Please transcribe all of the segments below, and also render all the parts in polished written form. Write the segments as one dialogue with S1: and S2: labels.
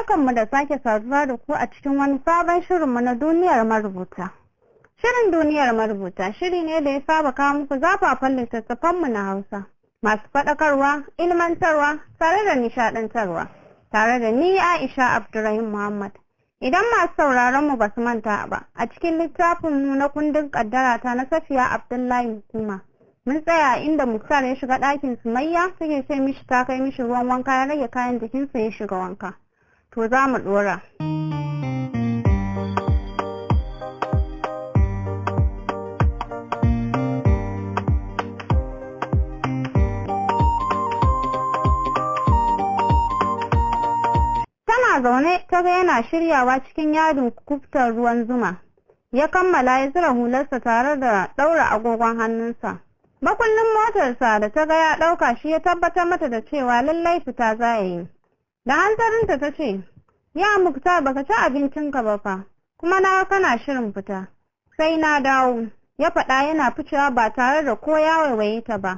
S1: Barkanmu da sake saduwa da ku a cikin wani sabon shirinmu na Duniyar Marubuta. Shirin Duniyar Marubuta shiri ne da ya saba kawo muku zafafan littattafanmu na Hausa masu faɗakarwa, ilmantarwa, tare da nishaɗantarwa. Tare da ni, Aisha Abdurrahim Muhammad. Idan masu sauraron mu basu manta ba, a cikin littafin mu na Kundin Ƙaddarata na Safiya Abdullahi Hukuma, mun tsaya inda Muktar ya shiga ɗakin Sumayya take ce mishi ta kai mishi ruwan wanka, ya rage kayan jikinsa ya shiga wanka. To, za mu ɗora. Tana zaune ta ga yana shiryawa cikin yadin kuftar ruwan zuma. Ya kammala, ya zura hularsa tare da ɗaura agogon hannunsa. Makullin motarsa da ta ga ya ɗauka shi ya tabbatar mata da cewa lallai fita za ya yi. Da hanzarinta ta ce, "Ya Muktar, baka ci abincinka ba fa, kuma na kana shirin fita." "Sai na dawo," ya faɗa yana ficewa ba tare da ko ya waiwaye ta ba.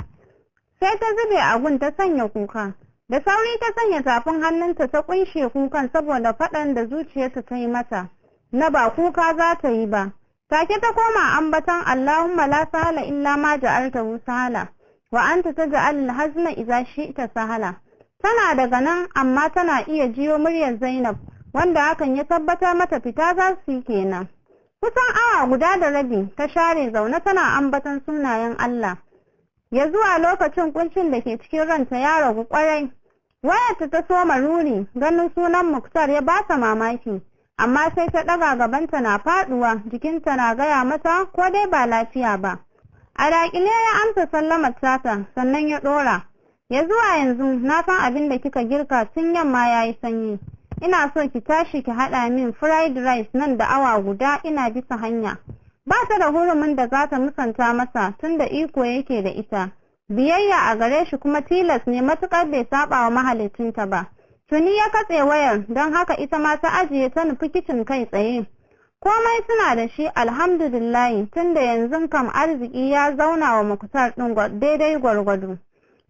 S1: Sai ta zube a gun ta sanya kuka. Da sauri ta sanya tafin hannunta ta kunshe kukan saboda faɗan da zuciyarta ta yi mata na ba kuka za ta yi ba. Take ta koma ambaton "Allahumma la sahala illa ma ja'altahu sahala wa anta taj'al al-hazna idza shi'ta sahala." Tana daga nan amma tana iya jiyo muryar Zainab, wanda hakan ya tabbatar mata fita za su yi kenan. Kusan awa guda da rabi ta share zaune tana ambaton sunayen Allah. Ya zuwa lokacin kuncin da ke cikin ranta ya ragu kwarai. Wayarta ta soma ruri, ganin sunan Muktar ya ba ta mamaki, amma sai ta ɗaga, gabanta na faɗuwa, jikinta na gaya mata ko dai ba lafiya ba. A daƙile ya amsa sallamar tata, sannan ya ɗora, "Ya zuwa yanzu na san abin da kika girka tun yamma ya yi sanyi. Ina so ki tashi ki haɗa min fried rice nan da awa guda, ina bisa hanya." Ba ta da hurumin da za ta musanta masa, tunda iko yake da ita. Biyayya a gare shi kuma tilas ne, matukar bai saba wa mahalicinta ba. Tuni ya katse wayar, don haka ita ma ta ajiye ta nufi kicin kai tsaye. Komai suna da shi, alhamdulillahi, tunda yanzu kam arziki ya zauna wa Muktar ɗin daidai gwargwado.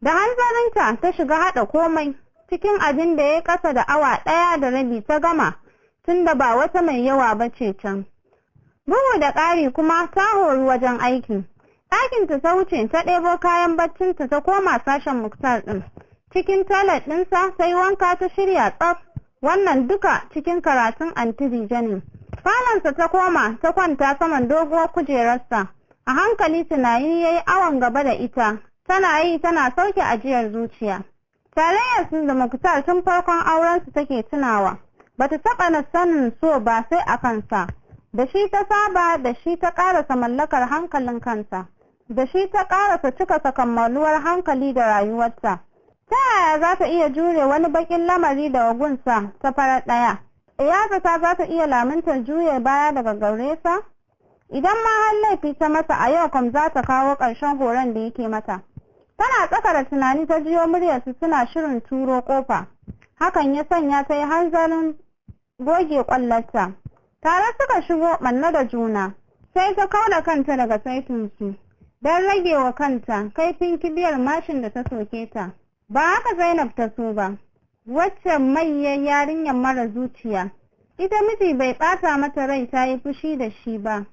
S1: Da hanzarinta ta shiga haɗa komai. Cikin abin da ya kasa da awa ɗaya da rabi ta gama, tunda ba wata mai yawa ba ce can. Bugu da ƙari kuma ta horu wajen aiki. Ɗakinta ta wuce ta ɗebo kayan baccinta ta koma sashen Muktar ɗin. Cikin toilet ɗinsa sai wanka ta shirya tsaf, wannan duka cikin karatun Anti Rijani. Falonsa ta koma ta kwanta saman doguwar kujerarsa. A hankali tunani ya yi awon gaba da ita, tana yi tana sauke ajiyar zuciya. Tarayyar su da Muktar tun farkon aurensu take tunawa. Bata taɓa na sanin so ba sai a kansa. Da shi ta saba, da shi ta ƙarasa mallakar hankalin kanta, da shi ta ƙarasa cika kammaluwar hankali da rayuwarta. Ta yaya za ta iya jure wani baƙin lamari daga gunsa ta farar ɗaya? Ya zata za ta iya lamuntar juya baya daga gare sa? Idan ma har laifi ta masa, a yau kam za ta kawo ƙarshen horon da yake mata. Tana tsaka da tunani ta jiyo muryarsu suna shirin turo kofa. Hakan ya sanya ta yi hanzarin goge kwallarta. Tare suka shigo manne da juna. Sai ta kauda kanta daga saitinsu don rage wa kanta kaifin kibiyar mashin da ta soke ta. Ba haka Zainab ta so ba, wacce mayyar yarinyar mara zuciya. Ita miji bai ɓata mata rai ta yi fushi da shi ba.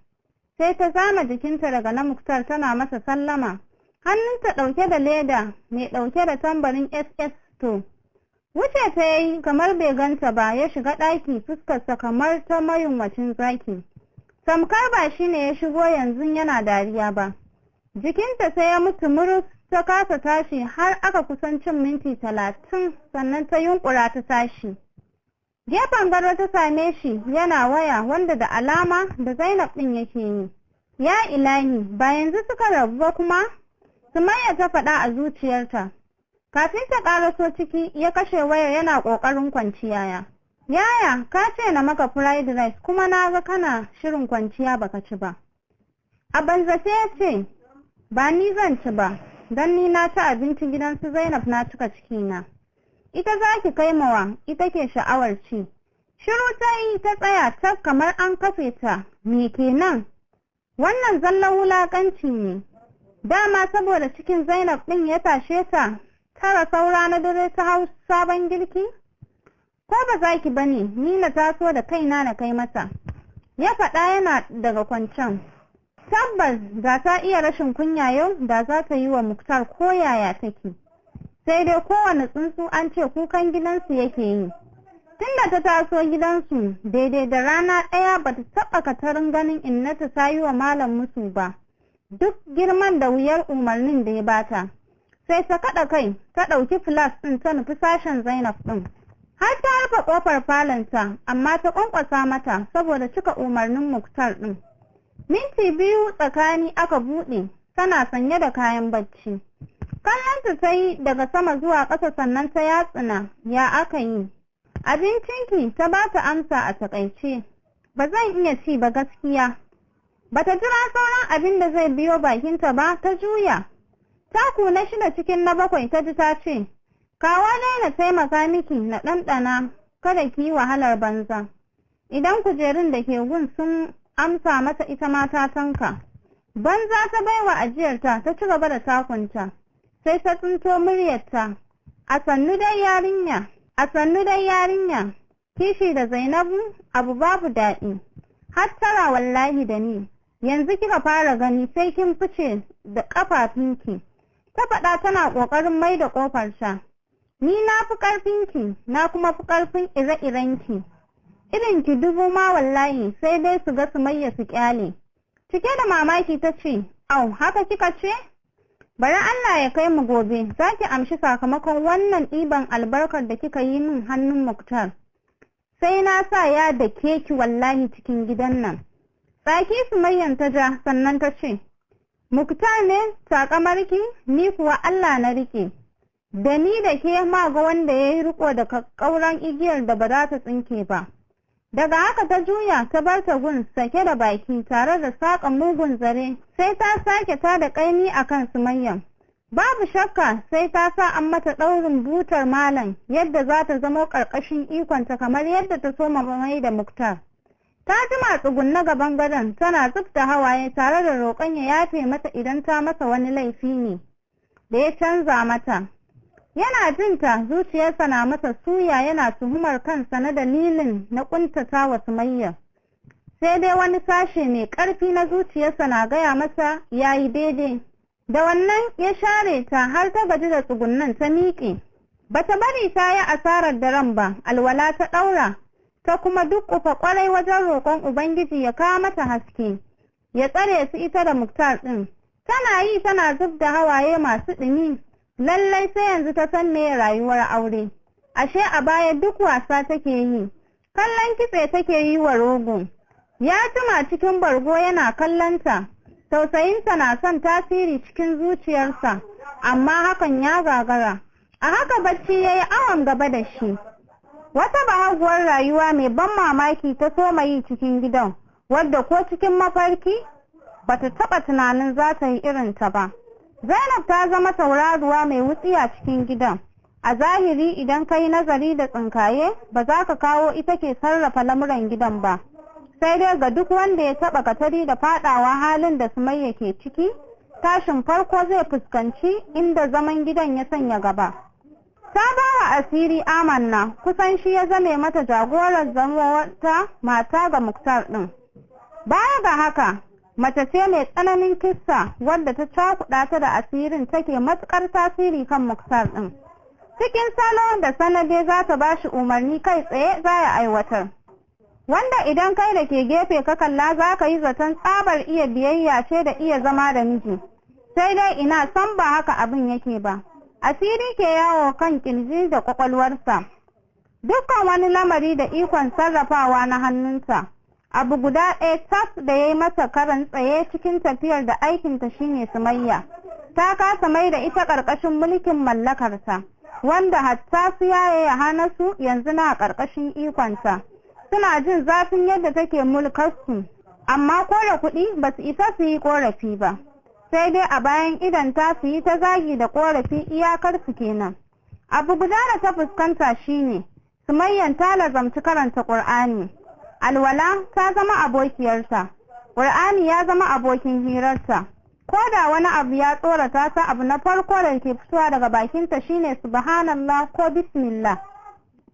S1: Sai ta zama jikinta daga na Muktar tana masa sallama, hannunta ɗauke da leda mai ɗauke da tambarin SS Store. Wuce ta yi kamar bai ganta ba, ya shiga ɗaki fuskarsa kamar ta mayunwacin zaki, tamkar ba shi ne ya shigo yanzu yana dariya ba. Jikinta sai ya mutu murus, ta kasa tashi har aka kusan cin minti 30 sannan ta yunkura ta tashi. Gefen gado ta same shi yana waya, wanda da alama da Zainab ɗin yake yi. "Ya ilahi, ba yanzu suka rabu ba kuma?" Sumayya ta faɗa a zuciyarta. Kafin ta ƙaraso ciki ya kashe wayar yana ƙoƙarin kwanciya. Ya yaya, ka ce na maka fried rice, kuma na ga kana shirin kwanciya baka ci ba." A banzace ya ce, "Ba ni zan ci ba, don ni na ci abinci gidan su Zainab, na cika cikina. Ita za ki kai mawa, ita ke sha'awar ci." Shiru ta yi, ta tsaya ta kamar an kafe ta. Me kenan? Wannan zallan wulaƙanci ne. Dama saboda cikin Zainab ɗin ya tashe ta 8:45 na dare ta hau sabon girki. Ko ba za ki bane, ni na taso da kaina na kai masa. Ya faɗa yana daga kwancen. Tabbas da ta iya rashin kunya yau da za ta yi wa Muktar ko yaya take. Sai dai kowane tsuntsu an ce kukan gidansu yake yi. Tunda ta taso gidansu daidai da rana ɗaya ba ta taɓa katarin ganin Innata ta yi wa malam musu ba. Duk girman da wuyar umarnin da ya bata. Sai ta kaɗa kai ta ɗauki filas ɗin ta nufi sashen Zainab ɗin. Har ta rufe ƙofar falonta amma ta ƙwanƙwasa mata saboda cika umarnin Muktar ɗin. Minti 2 tsakani aka buɗe, tana sanye da kayan bacci. Kallonta ta yi daga sama zuwa ƙasa sannan ta yatsuna, ya aka yi? Abincinki, ta ba ta amsa a takaice. Ba zan iya ci ba gaskiya. Bata jira sauran abin da zai biyo bakinta ba, ta juya. Taku na 6 cikin na 7 ta ji ta ce, kawo dai na taimaka miki na ɗanɗana, kada ki yi wahalar banza. Idan kujerun da ke gun sun amsa mata ita ma ta tanka. Banza ta baiwa ajiyarta ta ci gaba da takunta. Sai ta tsinto muryarta. A sannu dai yarinya, a sannu dai yarinya. Kishi da Zainabu abu babu daɗi. Hattara wallahi da ni. Yanzu kika fara gani sai kin fice da ƙafafunki. Ta faɗa tana ƙoƙarin mai da ƙofarta. Ni na fi ƙarfinki, na kuma fi ƙarfin ire-irenki. Irin ki dubu ma wallahi sai dai su ga Sumayya su kyale. Cike da mamaki ta ce, au, haka kika ce? Bari Allah ya kai mu gobe, za ki amshi sakamakon wannan ɗiban albarkar da kika yi min hannun Muktar. Sai na sa ya da ki wallahi cikin gidan nan. Tsaki Sumayyan ta ja sannan ta ce, Muktar ne takamarki, ni kuwa Allah na rike. Da ni da ke ma ga wanda ya yi riko da kakkauran igiyar da ba za ta tsinke ba. Daga haka ta juya ta bar ta gun sake da baki tare da saƙa mugun zare, sai ta sake ta da ƙaimi a kan Sumayyan. Babu shakka sai ta sa an mata ɗaurin butar malam yadda za ta zamo ƙarƙashin ikonta kamar yadda ta soma mai da Muktar. Ta jima tsugunna gaban gadon tana zub da hawaye tare da roƙon ya yafe mata idan ta masa wani laifi ne da ya canza mata. Yana jinta zuciyarsa na masa suya yana tuhumar kansa na dalilin na ƙuntata wa Sumayya. Sai dai wani sashe mai ƙarfi na zuciyarsa na gaya masa ya yi daidai. Da wannan ya share ta har ta gaji da tsugunnan ta miƙe. Bata bari ta yi asarar daren ba, alwala ta ɗaura, ta kuma dukkufa ƙwarai wajen roƙon Ubangiji ya kawo mata haske, ya tsare su ita da Muktar ɗin. Tana yi tana zub da hawaye masu ɗumi. Lallai sai yanzu ta san meye rayuwar aure. Ashe a baya duk wasa take yi, kallon kitse take yi wa rogo. Ya jima cikin bargo yana kallonta, tausayinta na son tasiri cikin zuciyarsa, amma hakan ya gagara. A haka bacci ya yi awon gaba da shi. Wata bahaguwar rayuwa mai ban mamaki ta soma yi cikin gidan, wadda ko cikin mafarki bata taɓa tunanin za ta yi irinta ba. Zainab ta zama tauraruwa mai wutsiya cikin gidan. A zahiri idan ka yi nazari da tsinkaye, ba za ka kawo ita ke sarrafa lamuran gidan ba. Sai dai ga duk wanda ya taɓa katari da faɗawa halin da Sumayya ke ciki, tashin farko zai fuskanci inda zaman gidan ya sanya gaba. Ta ba wa asiri amanna, kusan shi ya zame mata jagorar zamowarta mata ga Muktar ɗin. Baya ga haka, mace ce mai tsananin kissa wadda ta cakuɗa ta da asirin take matuƙar tasiri kan Muktar ɗin. Cikin salo da sanade za ta ba shi umarni kai tsaye za ya aiwatar. Wanda idan kai da ke gefe ka kalla za ka yi zaton tsabar iya biyayya ce da iya zama da miji. Sai dai ina san ba haka abin yake ba. Asiri ke yawo kan kirji da kwakwalwarsa. Dukkan wani lamari da ikon sarrafawa na hannunsa. Abu guda ɗaya tas da ya yi masa karan tsaye cikin tafiyar da aikinta shine Sumayya. Ta kasa mai da ita ƙarƙashin mulkin mallakarta, wanda hatta su yaye ya hana su yanzu na ƙarƙashin ikonta. Suna jin zafin yadda take mulkarsu, amma ko da kuɗi ba su isa su yi ƙorafi ba. Sai dai a bayan idonta su yi ta zagi da ƙorafi iyakar su kenan. Abu guda da ta fuskanta shine Sumayyan ta lazamci karanta Ƙur'ani. Alwala ta zama abokiyarta, Ƙur'ani ya zama abokin hirarta. Ko da wani abu ya tsorata ta, abu na farko da ke fitowa daga bakinta shine subhanallah ko bismillah.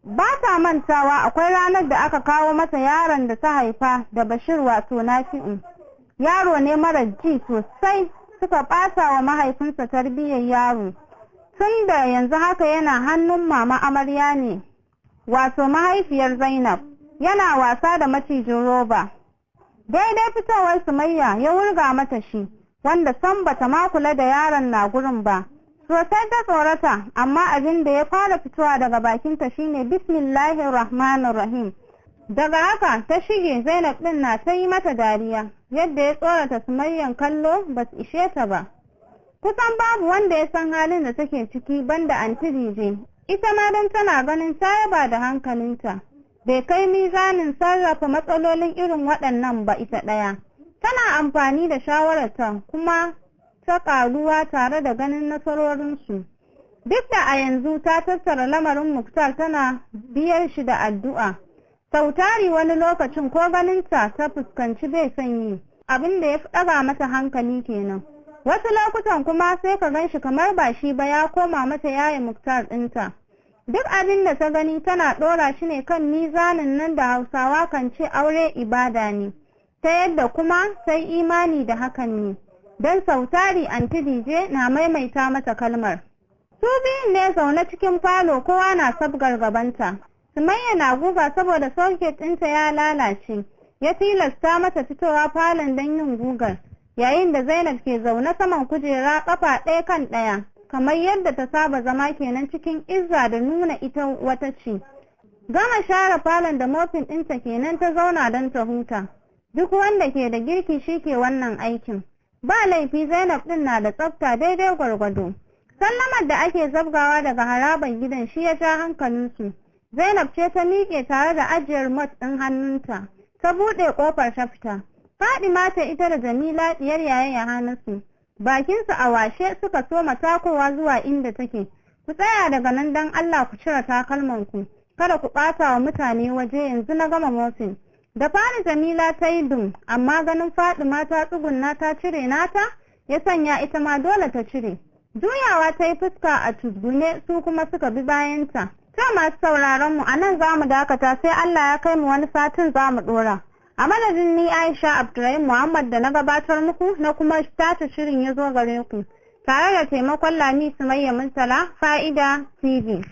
S1: Ba ta mantawa akwai ranar da aka kawo mata yaron da ta haifa da Bashir, wato Nafi'u. Yaro ne mara ji sosai, suka ɓata wa mahaifinsa tarbiyyar yaro. Tun da yanzu haka yana hannun mama amarya ne, wato mahaifiyar Zainab, yana wasa da macijin roba. Daidai fitowar Sumayya ya wurga mata shi, wanda sam bata ma kula da yaron na gurin ba. Sosai ta tsorata, amma abin da ya fara fitowa daga bakinta shine "Bismillahir Rahmanir Rahim." Daga haka ta shige, Zainab din na ta yi mata dariya. Yadda ya tsorata Sumayyan kallo ba su ishe ta ba. Kusan babu wanda ya san halin da take ciki banda Anti Dije. Ita ma don tana ganin ta yaba da hankalinta. Bai kai mizanin sarrafa matsalolin irin waɗannan ba ita ɗaya. Tana amfani da shawararta kuma ta ƙaruwa tare da ganin nasarorinsu. Duk da a yanzu ta tattara lamarin Muktar tana biyar shi da addu'a. Sautari wani lokacin ko ganinta ta fuskanci bai son yi, abin da ya fi ɗaga mata hankali kenan. Wasu lokutan kuma sai ka gan shi kamar ba shi ba, ya koma mata yaya Muktar ɗinta. Duk abin da ta gani tana ɗora shi ne kan mizanin nan da Hausawa kan ce aure ibada ne, ta yadda kuma sai imani da hakan ne. Don sautari Anti Dije na maimaita mata kalmar. Su biyun ne zaune cikin falo, kowa na sabgar gabanta. Sumayya na guga saboda socket ɗinta ya lalace, ya tilasta mata fitowa falon don yin gugar, yayin da Zainab ke zaune saman kujera kafa ɗaya kan ɗaya, kamar yadda ta saba zama kenan cikin izza da nuna ita wata ce. Gama share falon da mopping ɗinta kenan ta zauna don ta huta. Duk wanda ke da girki shi ke wannan aikin. Ba laifi, Zainab ɗin na da tsafta daidai gwargwado. Sallamar da ake zabgawa daga harabar gidan shi ya ja hankalinsu. Zainab ce ta miƙe tare da ajiyar mop ɗin hannunta, ta buɗe ƙofar ta fita. Fadima ta ita da Jamila ɗiyar yaya Yohanasu. Bakinsu a washe suka soma takowa zuwa inda take. "Ku tsaya daga nan don Allah, ku cire takalmanku. Kada ku ɓata wa mutane waje, yanzu na gama mopping." Da fari Jamila ta yi dum, amma ganin Fadima ta tsugunna ta cire nata, ya sanya ita ma dole ta cire. Juyawa ta yi fuska a tuzgune, su kuma suka bi bayanta. To, masu sauraron mu, a nan za mu dakata, sai Allah ya kai mu wani satin za mu ɗora. A madadin ni Aisha Abdurrahim Muhammad da na gabatar muku na kuma tace shirin ya zo gare ku, tare da taimakon Lami Sumayya Murtala, Fa'ida TV.